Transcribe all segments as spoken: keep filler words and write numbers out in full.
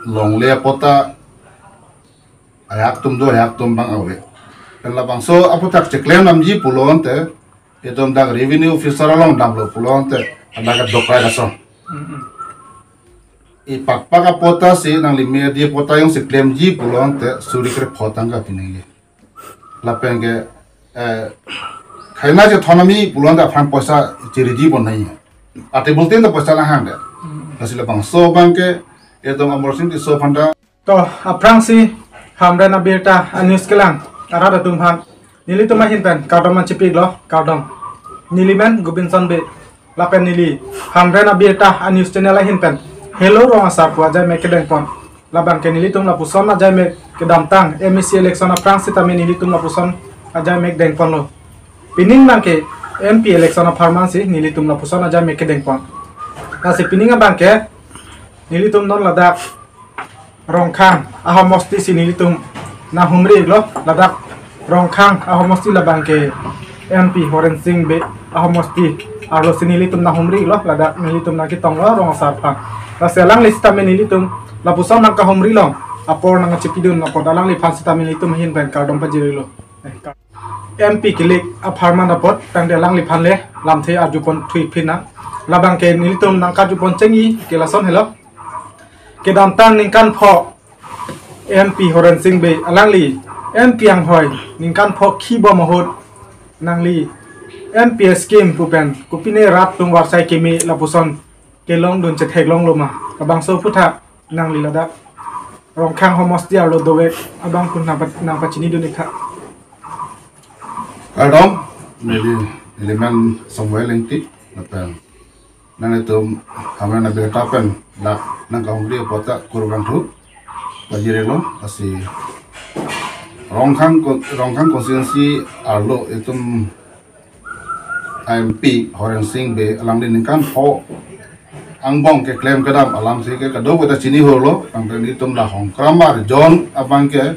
longle apot ta ajak atum do, ajak atum abang ave. Pen labangso aphuthak cheklem damji pulo tangte, itum dak revenue officer along damlo pulo tangte, dak dokrai ason. Mm-mm. Ipakpak apot ta si nangli medi apot ta jongsi klemji pulo tangte, suri krepho tangka pinangji. Lapen ke, eh, khaina chethon ami pulo tangte aphan poisa chiriji pon nai. Ate bulletin ta poisa nanghang det. Mm. Lasi labangso abang ke, itum Amarsing Tisso aphan ta. To, aphrangsi Hamren Abirta a-news kelang arat atum aphan nelitum ahin pen kardom nangchipiklo, kardom. Neli men Gobinson Bey, lapen neli Hamren Abirta a-news channel ahin pen Hello Rong Asar pu ajaimek kedengpon. Labang ke nelitum lapuson ajaimek kedamtang M A C election aphrang sitame nelitum lapuson ajaimek dengponlo. Pining abang ke M P election apharman si nelitum lapuson ajaimek kedengpon. Lasi pining abang ke nelitum non ladak Rongkhang ahomosti si nelitum nanghumri-iklo, ladak Rongkhang ahomosti labang ke M P Horen Sing Bey ahomosti arlo si nelitum nanghumri-iklo, ladak nelitum nangketonglo Rong Asar aphan. Lasi alangli sitame nelitum lapuson nangkahumri long apor nangchipidun apot alangliphan sitame nelitum ahin pen kardom pajirilo. Eh, kar- M P kelik apharman apot tangte alangliphan le lamthe arjupon thuiphin nang. Labang ke nelitum nangkarjupon chengji ke lason helo. Kedamtang ningkan pho M P Horen Sing Bey alangli M P anghoi ningkan pho khibom ahut nangli M P scheme pu pen kopine rat atum varsai keme lapuson kelongdun chetheklonglo ma. Labangso aphuthak nangli ladak Rongkhang homosti arlo dovek abang pu nangpa-, nangpachinidun-ik tha. Kardom, neli, neli men Samuel Engti, lapen nanglitum Hamren Abirta pen dak nangkahumri apot ta kurvangthu pajirilo. Lasi Rongkhang ko-, Rongkhang constituency arlo itum M P Horen Sing Bey alangli ningkan pho angbong keklem kedam alam si ke kadokave ta chini holo, tangte nelitum la Hongkramar zone abang ke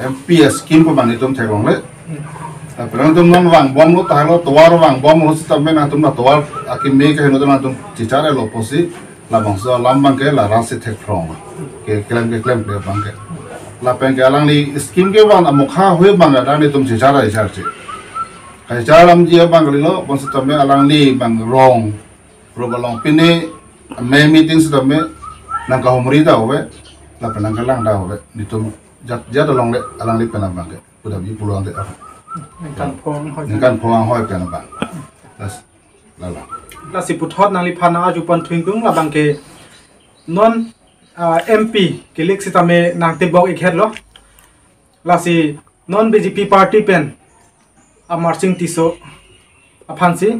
M P scheme pu abang nelitum theklongle. Lapen nangtum non vangbomlo tahai lo, tovar vangbomlo sitame nangtum la tovar akeme ke heno nangtum chicharelo pusi labangso alam abang ke la rat si theklong. Keklem keklem kle abang ke. Lapen ke alangli scheme ke abang amokha hui abang ke dak nelitum chichar chichar che. Kachichar damji abang kalilo, bonsitame alangli abang rong rup along pine me meeting sitame nangkahumri ta ave, lapen nangkelang ta ave. Nelitum jat jat along le alangli pen abang ke pudamji pulo tangte ave. Ningkan pho anghoi. Ningkan pho anghoi pen abang. Lasi, lala. Lasi puthot nangliphan nang-arjupon thu-ingdun labang ke non, ah, M P kelik sitame nangtebok-ik hetlo. Lasi non B J P party pen Amarsing Tisso aphansi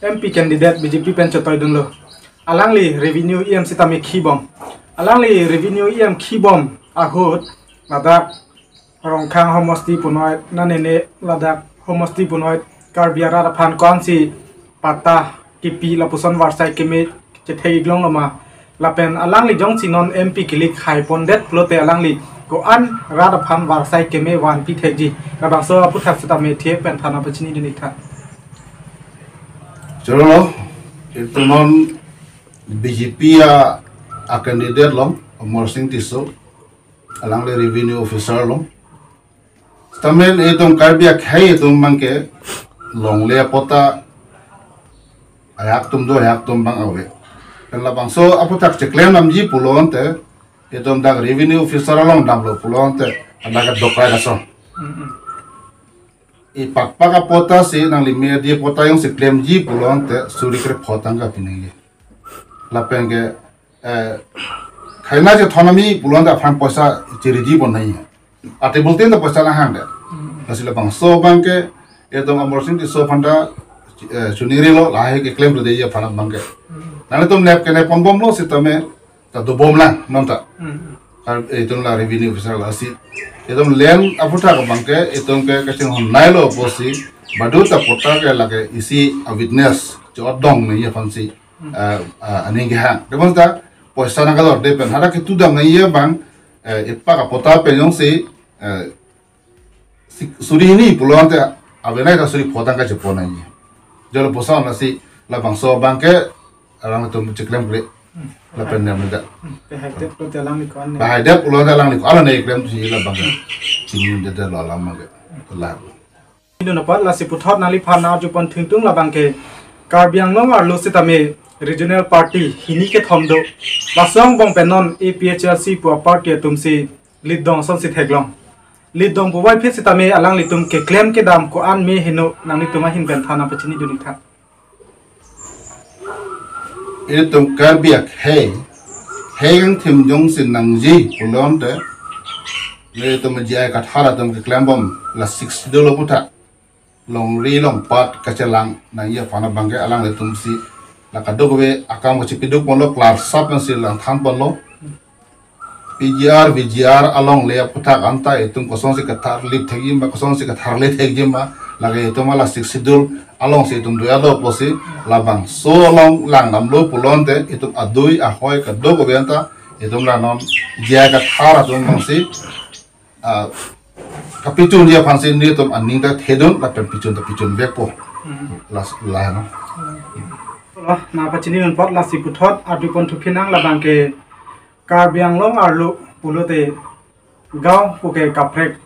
M P candidate B J P pen chotoidunlo. Alangli revenue E M sitame khibom. Alangli revenue E M khibom ahut ladak Rongkhang homosti punoi nanene ladak homosti punoi Karbi arat aphan ko-ansi patta kipi lapuson varsai keme chethek-iklonglo ma. Lapen alangli jongsi non M P kelik haipondet pulote alangli ko-an rat aphan varsai keme vanpi thekji. Labangso aphuthak sitame thie pen than nangpachinidun-ik tha. Chorolo, itum non B J P a, a candidate lo, Amarsing Tisso, alangli revenue officer lo. Sitame itum Karbi akhei atum abang ke longle apot ta ajak atum do, ajak atum abang ave. Pen labangso aphuthak cheklem damji pulo tangte, itum dak revenue officer along damlo pulo tangte, dak dokrai ason. Mm-mm. Ipakpak apot ta si nangli medi apot ta jongsi klemji pulo tangte, suri krepho tangka pinangji. Lapen ke, eh, khaina chethon ami pulo tangte aphan poisa chiriji pon nai. Ate bulletin ta poisa nanghang det. Hmm. Lasi labangso abang ke, itum Amarsing Tisso aphan ta, eh, chunirilo, lahai keklem rode aphan abang ke. Hmm. Nanglitum nep ke nepponbomlo sitame, ta dobomlang, non ta. Hmm. Kar, eh, itum la revenue officer lasi. Itum land aphuthak abang ke, itum ke kachinghon nailo pusi, badu ta patta ke lake isi a witness, chodong nai aphansi. Hmm. Eh, eh, aning kehang. Tebonta, poisa nangkadorde pen. Hadak ketudam nai abang, eh, ipak apatta pen jongsi, eh, si-, suri hini pulo tangte avenai ta suri pho tangka chepon nai. Jolo poisa nasi labangso abang ke alanglitum cheklem kle. Lapen ne meda. Te haidet pulote alangli ko-an ne. Ba haidet pulote alangli ko-an ne keklem si labang ke. Chini de de lo alam ke. Telah. Idun apat lasi puthot nangliphan arjupon thengtung labang ke Karbi Anglong arlo sitame regional party hini kethom do. Laso angbong pen non A P H L C pu a-party atum si lead dong asonsi theklong. Lead dong puvoiphit sitame alanglitum keklem kedam ko-an me heno nanglitum ahin pen than nangpachinidun ik tha. Ilitum Karbi akhei, khei kangthim jongsi nangji pulote, ilitum J I Kathar atum keklembom la Sixth Schedule aputhak longri longpat kachelang nangji aphan abang ke alanglitum si la kadokave akam kachipiduk ponlo, clear sap nangsi lang than ponlo. P G R, V G R alongle aputhak anta itum kosonsi katharlip thekji ma, kosonsi katharle thekji ma, lake itum la Sixth Schedule alongsi itum doi alo pusi labangso along langdamlo pulote itum adui ahoi kadokave anta itum la non J I Kathar atum abangsi, ah, kapachunji aphansi nelitum aning ta thedun lapen pachun ta pachunvekpo. Hmm. Las-, la no. Lo, nangpachinidun apot lasi puthot arjupon thuphi nang labang ke Karbi Anglong arlo pulote gaon puke kaprek,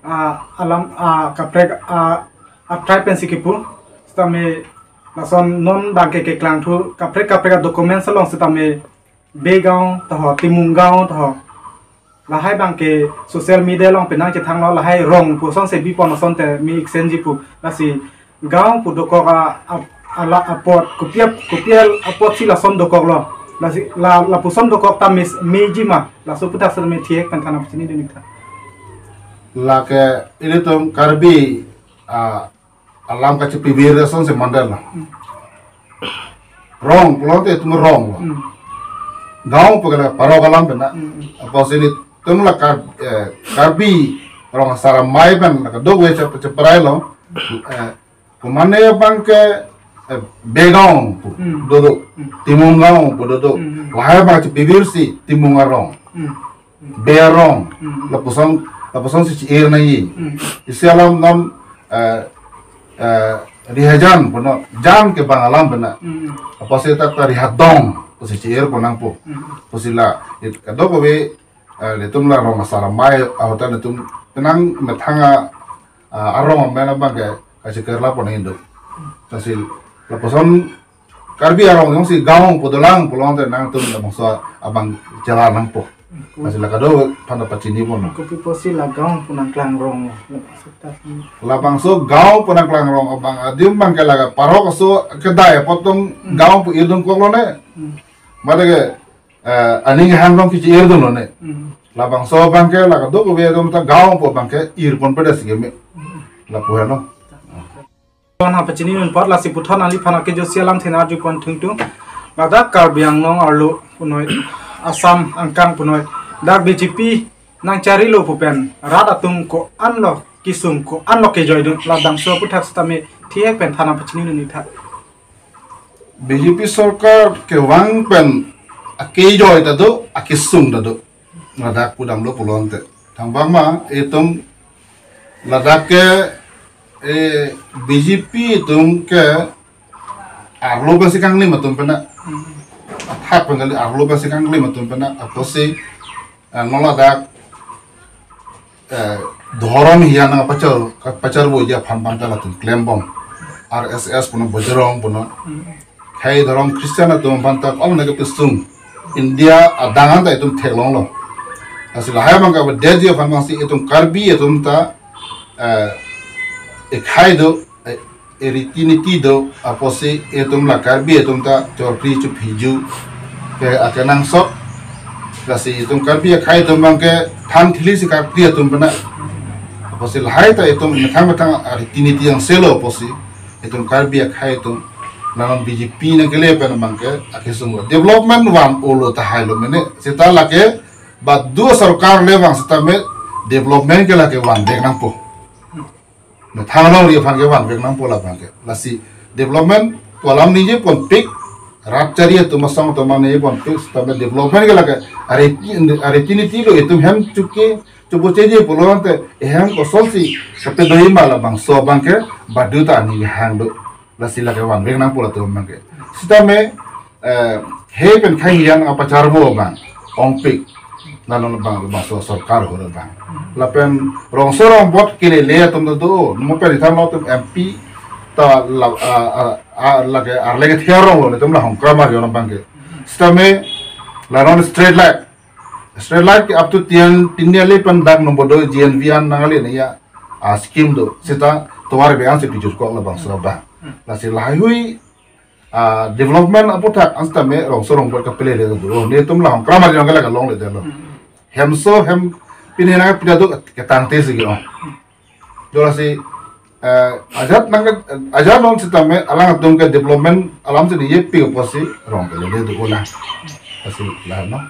ah, alam, ah, kaprek, ah, a-tribe pensi kipu. Sitame lason non abang ke keklangthu kaprek kaprek a-documents along sitame Bey gaon taho, Timung gaon taho. Lahai abang ke social media along penang chethanglo, lahai rong pu asonsi bipon asonte me iksenji pu. Lasi gaon pu dokok a, a, ala apot, kopi ap-, kopi apotsi lason dokoklo. Lasi la, lapuson dokok ta me, meji ma, laso aputhak sitame thihek pen than nangpachinidun ik tha. Lake ilitum Karbi, ah, alam kachipivir asonsi mandar lo. Hmm. Rong pulote itum rong lo. Hmm. Gaon pu ke la parok alam pen na. Hmm. Apotsi ilitum la Kar-, eh, Karbi rong asar amei pen la kadokave chep-, cheprai lo. Eh, komane abang ke, eh, Bey gaon pu, hmm, dodo. Hmm. Timung gaon pu dodo. Hmm. Lahai abang chipivirsi Timung arong. Hmm. Bey arong. Hmm. Lapuson, lapusonsi chi-ir nangji. Hmm. Isi alam nam, eh, eh, Rihajan punon, jan ke bang alam pen na. Hmm. Apotsi ta, ta Rihadong pusi chi-ir pon nangpo. Hmm. Pusi la, it kadokave, eh, ilitum la rong asar amei ahut ta ilitum penang methang a, ah, arong amen abang ke kachikerla pon nangji do. Lasi lapuson Karbi arong jongsi gaon pu dolang pulote nangtum labangso abang chelang nangpo. Hmm. Lasi la kadokave aphan ta pachini ponlo. Kopi apotsi la gaon pu nangklang rong labangso ta. Labangso gaon pu nangklang rong abang adim abang ke la parok aso kedai apot atum, hmm, gaon pu irdun koklo ne. Hmm. Mate ke, eh, aning hang rong kichi irdunlo ne. Hmm. Labangso abang ke la kadokave atum ta gaon pu abang ke irpon pedas ke me. Hmm. Lapu heno. Nangpachinidun apot lasi puthot nangliphan akejo si alamthe nang-arjupon thengtung. Ladak Karbi Anglong arlo punoi, Assam angkang punoi, dak B J P nangcharilo pu pen rat atum ko-anlo kesung, ko-anlo kejoidun, labangso aputhak sitame thihek pen than nangpachinidun ik tha. B J P sorkar kevang pen akejoi ta do, akesung ta do. Ladak pudamlo pulote. Thangbang ma, itum ladak ke, eh, B J P atum ke arlo pensi kanglim atum pen na. Hmm. Athak pen kali, arlo pensi kanglim atum pen na. Apotsi, eh, non ladak, eh, dhorom hian nangpachar, pacharvoji aphan abang ta latum klembom. R S S punon, Bojrong punon. Hmm. Khei dhorom Christian atum aphan ta kom na kepesung. India adang anta itum theklonglo. Lasi lahai abang ke avedet ji aphan abangsi itum Karbi atum ta, eh, ekhai do, eh, eriti niti do, apotsi itum la Karbi atum ta chorkri chuphiju ke akenangsot. Lasi itum Karbi akhai atum abang ke thang thili si Karbi atum pen na. Apotsi lahai ta itum methang methang ariti niti angselo apotsi itum Karbi akhai atum, la non B J P nangkele pen abang ke akesung lo. Development van olo tahai lo mene. Seta lake badu sorkar le vang sitame development ke lake vanvek nangpo. Methang alongri aphan ke vanvek nangpo labang ke. Lasi development pu alam ningje ponpik, rat chari atum asong atum ningje ponpik, sitame development ke lake ariti, ariti niti lo, itum hem chuke chubucheji pulote ehem kosonsi kapedoji ma, labangso abang ke badu ta aning hang do. Lasi lake vanvek nangpo latum abang ke. Sitame, eh, He pen khei hian apacharvo abang ongpik. Nano abang, labangso sorkar ahut abang. Lapen rongso rongbot kelele atum do, mo pen itham lo atum M P ta la, a, a, a, lake arleke thiarong lo, netum la hongkram arjon abang ke. Sitame la non straight light. Straight light ke up to tiang tiniali pen dak number doi G N V an nangali ne ya, a, scheme do. Sita tovar be an si pijur kok labangso abang. Lasi lahaihui, a, development aputhak an sitame rongso rongbot kapelele do. Oh, netum la hongkram arjon ke la kalongledetlo. Hemso hem pine na pida do ketangte si ke, oh. Do lasi, eh, ajat nang, ajat non sitame alangtum ke development alam si ne yepi apotsi rong kelele do la. Lasi la no.